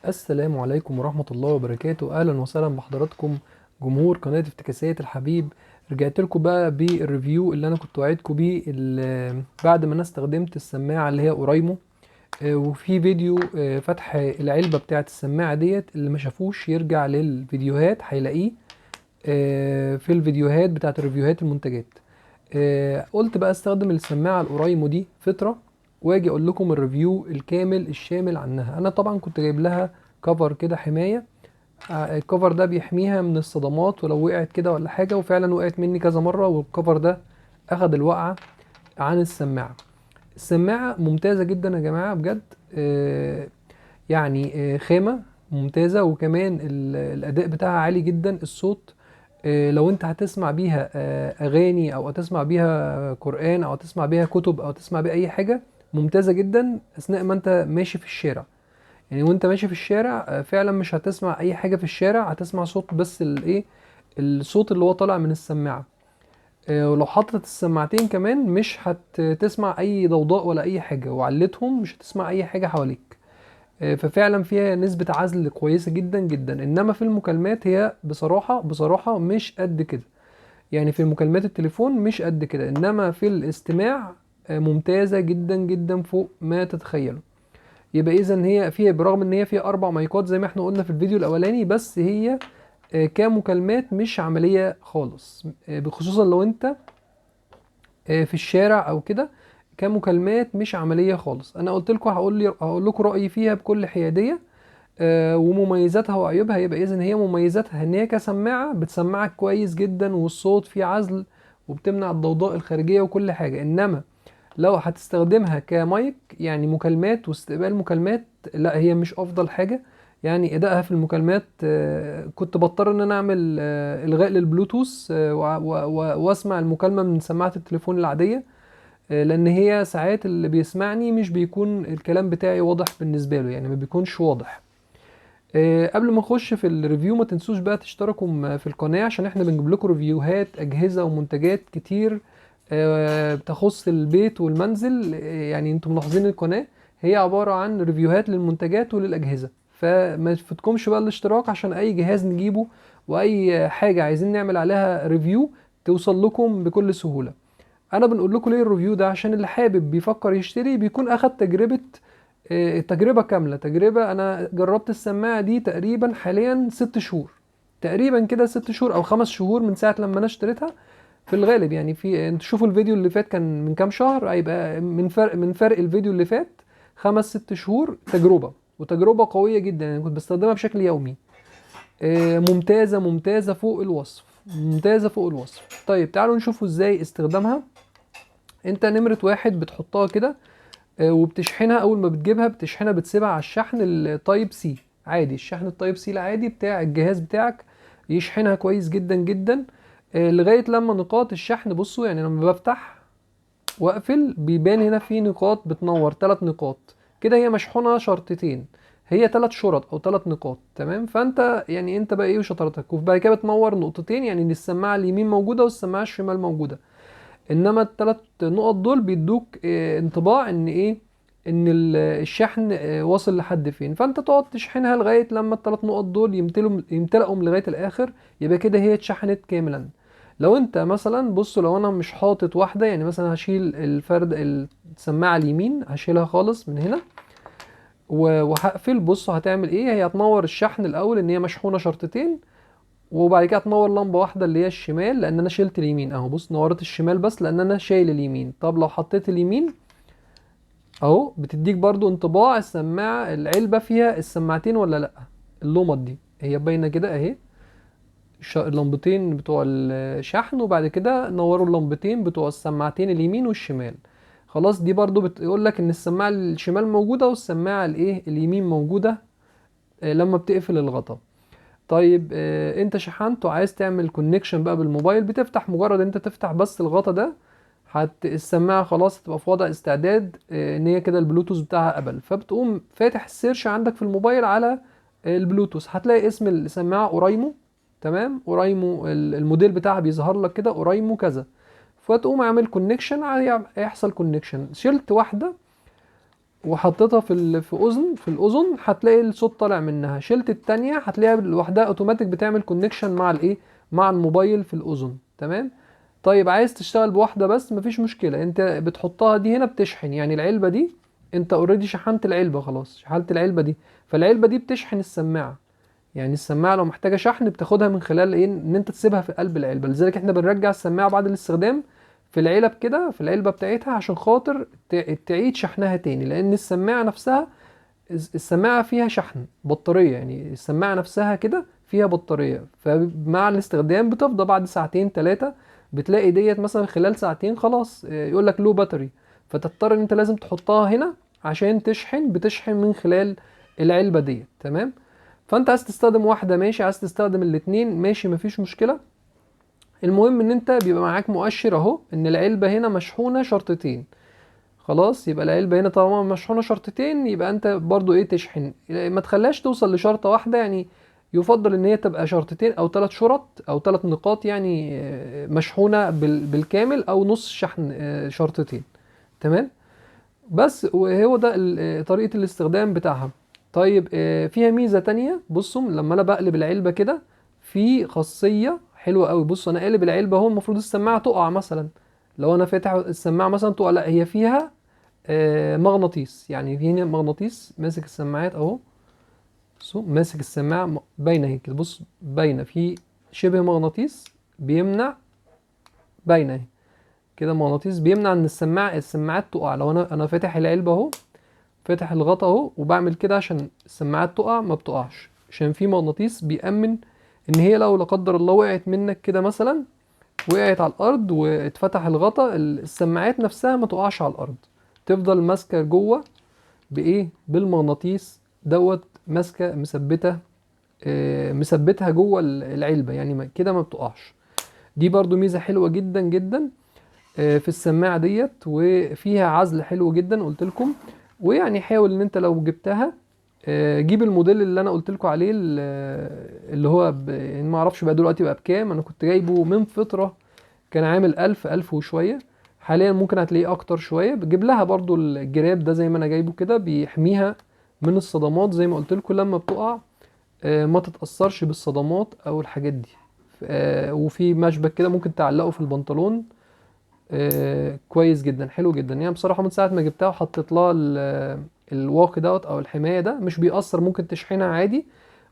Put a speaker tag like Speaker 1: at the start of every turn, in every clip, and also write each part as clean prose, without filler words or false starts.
Speaker 1: السلام عليكم ورحمة الله وبركاته. أهلا وسهلا بحضراتكم جمهور قناة افتكاسات الحبيب. رجعت لكم بقى بال review اللي أنا كنت وعدتكم بيه بعد ما أنا استخدمت السماعة اللي هي أورايمو، وفي فيديو فتح العلبة بتاعة السماعة ديت، اللي ما شافوش يرجع للفيديوهات هيلاقيه، في الفيديوهات بتاعة ال review هات المنتجات. قلت بقى استخدم السماعة الأورايمو دي فترة واجي اقول لكم ال review الكامل الشامل عنها. انا طبعا كنت جايب لها cover كده حماية، ال cover ده بيحميها من الصدمات ولو وقعت كده ولا حاجة، وفعلا وقعت مني كذا مرة وال cover ده اخد الوقعة عن السماعة. السماعة ممتازة جدا يا جماعة بجد، خامة ممتازة، وكمان الاداء بتاعها عالي جدا. الصوت، لو انت هتسمع بيها اغاني او هتسمع بيها قرآن او هتسمع بيها كتب او تسمع بيها اي حاجة، ممتازة جدا اثناء ما انت ماشي في الشارع. وانت ماشي في الشارع، فعلا مش هتسمع اي حاجة في الشارع، هتسمع صوت بس الصوت اللي هو طالع من السماعة. ولو حطت السماعتين كمان مش هتسمع اي ضوضاء ولا اي حاجة، وعلتهم مش هتسمع اي حاجة حواليك. ففعلا فيها نسبة عزل كويسة جدا جدا. انما في المكالمات هي بصراحة مش قد كده، في مكالمات التليفون مش قد كده، انما في الاستماع، ممتازة جدا جدا فوق ما تتخيلوا. يبقى اذا هي فيها، برغم ان هي فيها 4 مايكات زي ما احنا قلنا في الفيديو الاولاني، بس هي، كمكالمات مش عملية خالص، بخصوصا لو انت، في الشارع او كده، كمكالمات مش عملية خالص. انا قلت لكم هقول لكم رأيي فيها بكل حيادية، ومميزاتها وعيوبها. يبقى اذا هي مميزاتها ان هي كسماعة بتسمعك كويس جدا، والصوت فيه عزل وبتمنع الضوضاء الخارجية وكل حاجة. انما لو هتستخدمها كمايك، يعني مكالمات واستقبال مكالمات، لا هي مش افضل حاجة. ادائها في المكالمات، كنت بضطر ان انا اعمل، الغاء للبلوتوث، واسمع المكالمة من سماعة التليفون العادية، لان هي ساعات اللي بيسمعني مش بيكون الكلام بتاعي واضح بالنسبة له، يعني ما بيكونش واضح. قبل ما نخش في ال review ما تنسوش بقى تشتركوا في القناة، عشان احنا بنجيب لكم review هات اجهزة ومنتجات كتير، بتخص البيت والمنزل. انتم ملاحظين القناة هي عبارة عن review هات للمنتجات وللأجهزة، فما يفوتكمش بقى الاشتراك عشان اي جهاز نجيبه واي حاجة عايزين نعمل عليها review توصل لكم بكل سهولة. انا بنقول لكم ليه ال review ده؟ عشان اللي حابب بيفكر يشتري بيكون اخد تجربة كاملة. تجربة انا جربت السماعة دي تقريبا حاليا 6 شهور، تقريبا كده 6 شهور او 5 شهور من ساعة لما انا اشتريتها في الغالب. انتوا شوفوا الفيديو اللي فات كان من كام شهر، هيبقى من فرق الفيديو اللي فات 5-6 شهور تجربة، وتجربة قوية جدا، كنت بستخدمها بشكل يومي. ممتازة، ممتازة فوق الوصف، ممتازة فوق الوصف. تعالوا نشوفوا ازاي استخدامها. انت نمرة 1 بتحطها كده، وبتشحنها. اول ما بتجيبها بتشحنها، بتسيبها على الشحن ال type C عادي، الشحن ال type C العادي بتاع الجهاز بتاعك، يشحنها كويس جدا جدا، لغاية لما نقاط الشحن، بصوا لما بفتح واقفل بيبان هنا في نقاط بتنور، 3 نقاط كده، هي مشحونة شرطتين، هي 3 شرط او 3 نقاط، تمام. فانت انت بقى ايه وشطارتك. وبعد كده بتنور نقطتين، يعني ان السماعة اليمين موجودة والسماعة الشمال موجودة، انما التلات نقط دول بيدوك، انطباع ان ايه، ان الشحن، واصل لحد فين. فانت تقعد تشحنها لغاية لما التلات نقط دول يمتلئوا لغاية الاخر، يبقى كده هي اتشحنت كاملا. لو انت مثلا بصوا، لو انا مش حاطط واحدة، يعني مثلا هشيل الفرد السماعة اليمين، هشيلها خالص من هنا وهقفل، بصوا هتعمل ايه؟ هي هتنور الشحن الاول ان هي مشحونة شرطتين، وبعد كده هتنور لمبة واحدة اللي هي الشمال لان انا شلت اليمين اهو، بص نورت الشمال بس لان انا شايل اليمين. طب لو حطيت اليمين اهو، بتديك برضو انطباع السماعة العلبة فيها السماعتين ولا لا. اللمض دي هي باينة كده اهي، اللمبتين بتوع الشحن، وبعد كده نوروا اللمبتين بتوع السماعتين اليمين والشمال. خلاص، دي برضو بتقول لك ان السماعة الشمال موجودة والسماعة الايه اليمين موجودة، لما بتقفل الغطا. انت شحنت وعايز تعمل connection بقى بالموبايل، بتفتح مجرد انت تفتح بس الغطا ده، السماعة خلاص هتبقى في وضع استعداد، ان هي كده البلوتوث بتاعها قبل. فبتقوم فاتح ال search عندك في الموبايل على البلوتوث، هتلاقي اسم السماعة اورايمو، تمام، اورايمو الموديل بتاعها بيظهر لك كده اورايمو كذا، فتقوم عامل connection، هيحصل connection. شلت واحدة وحطيتها في في اذن، في الاذن هتلاقي الصوت طالع منها. شلت التانية هتلاقيها لوحدها اوتوماتيك بتعمل connection مع الايه، مع الموبايل في الاذن. تمام. طيب عايز تشتغل بواحدة بس، مفيش مشكلة، انت بتحطها دي هنا بتشحن، يعني العلبة دي انت already شحنت العلبة، خلاص شحنت العلبة دي، فالعلبة دي بتشحن السماعة. يعني السماعة لو محتاجة شحن بتاخدها من خلال ايه، ان انت تسيبها في قلب العلبة. لذلك احنا بنرجع السماعة بعد الاستخدام في العلب كده، في العلبة بتاعتها، عشان خاطر تعيد شحنها تاني، لان السماعة نفسها، السماعة فيها شحن بطارية، يعني السماعة نفسها كده فيها بطارية، فمع الاستخدام بتفضى بعد ساعتين تلاتة، بتلاقي ديت مثلا خلال ساعتين خلاص يقول لك low battery، فتضطر ان انت لازم تحطها هنا عشان تشحن، بتشحن من خلال العلبة ديت. تمام. فانت عايز تستخدم واحدة ماشي، عايز تستخدم الاتنين ماشي، مفيش مشكلة. المهم ان انت بيبقى معاك مؤشر اهو ان العلبة هنا مشحونة شرطتين، خلاص يبقى العلبة هنا طالما مشحونة شرطتين يبقى انت برضو ايه تشحن، ما تخليهاش توصل لشرطة واحدة، يعني يفضل ان هي تبقى شرطتين او 3 شرط او 3 نقاط، يعني مشحونة بالكامل او نص شحن، شرطتين. تمام. بس وهو ده طريقة الاستخدام بتاعها. طيب فيها ميزة تانية، بصوا لما انا بقلب العلبة كده في خاصية حلوة قوي. بصوا انا قالب العلبة اهو، المفروض السماعة تقع مثلا، لو انا فاتح السماعة مثلا تقع، لا هي فيها مغناطيس، يعني في هنا مغناطيس ماسك السماعات اهو، بصوا ماسك السماعة باينة اهي كده، بص باينة في شبه مغناطيس بيمنع، باينة اهي كده، مغناطيس بيمنع ان السماعات تقع. لو انا فاتح العلبة اهو، فاتح الغطا اهو، وبعمل كده عشان السماعات تقع، ما بتقعش، عشان في مغناطيس بيأمن ان هي لو لا قدر الله وقعت منك كده مثلا، وقعت على الارض واتفتح الغطا، السماعات نفسها ما تقعش على الارض، تفضل ماسكه جوه بايه، بالمغناطيس دوت، ماسكه مثبتة، مثبتها جوه العلبة، يعني كده ما بتقعش. دي برضو ميزة حلوة جدا جدا، في السماعة ديت، وفيها عزل حلو جدا قلت لكم. ويعني حاول ان انت لو جبتها، جيب الموديل اللي انا قلت لكم عليه، اللي هو يعني ما اعرفش بقى دلوقتي بقى بكام، انا كنت جايبه من فترة كان عامل 1000 وشوية، حاليا ممكن هتلاقيه اكتر شوية. بتجيب لها برضو الجراب ده زي ما انا جايبه كده، بيحميها من الصدمات زي ما قلت لكم، لما بتقع، ما تتأثرش بالصدمات او الحاجات دي. وفي مشبك كده ممكن تعلقه في البنطلون، كويس جدا، حلو جدا. يعني بصراحة من ساعة ما جبتها وحطيت لها الواقي دوت او الحماية ده، مش بيأثر، ممكن تشحنها عادي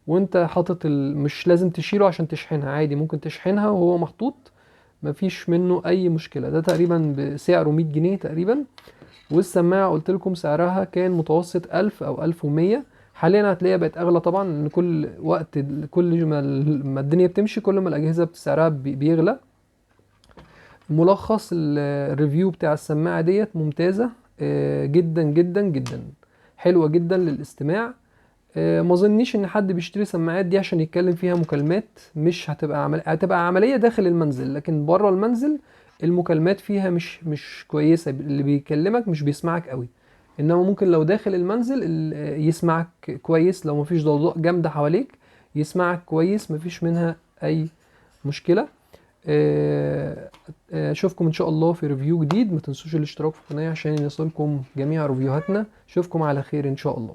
Speaker 1: وانت حاطط مش لازم تشيله عشان تشحنها، عادي ممكن تشحنها وهو محطوط، مفيش منه اي مشكلة. ده تقريبا بسعره 100 جنيه تقريبا. والسماعة قلت لكم سعرها كان متوسط 1000 او 1100، حاليا هتلاقيها بقت اغلى طبعا، لان كل وقت كل ما الدنيا بتمشي كل ما الاجهزة سعرها بيغلى. ملخص ال review بتاع السماعة ديت ممتازة، جدا جدا جدا، حلوة جدا للاستماع. ما اظنيش ان حد بيشتري سماعات دي عشان يتكلم فيها مكالمات، مش هتبقى هتبقى عملية داخل المنزل، لكن بره المنزل المكالمات فيها مش كويسة، اللي بيكلمك مش بيسمعك قوي. انما ممكن لو داخل المنزل يسمعك كويس، لو مفيش ضوضاء جامدة حواليك يسمعك كويس، مفيش منها اي مشكلة. اشوفكم ان شاء الله في review جديد. ما تنسوش الاشتراك في القناة عشان يصلكم جميع ريفيوهاتنا. اشوفكم على خير ان شاء الله.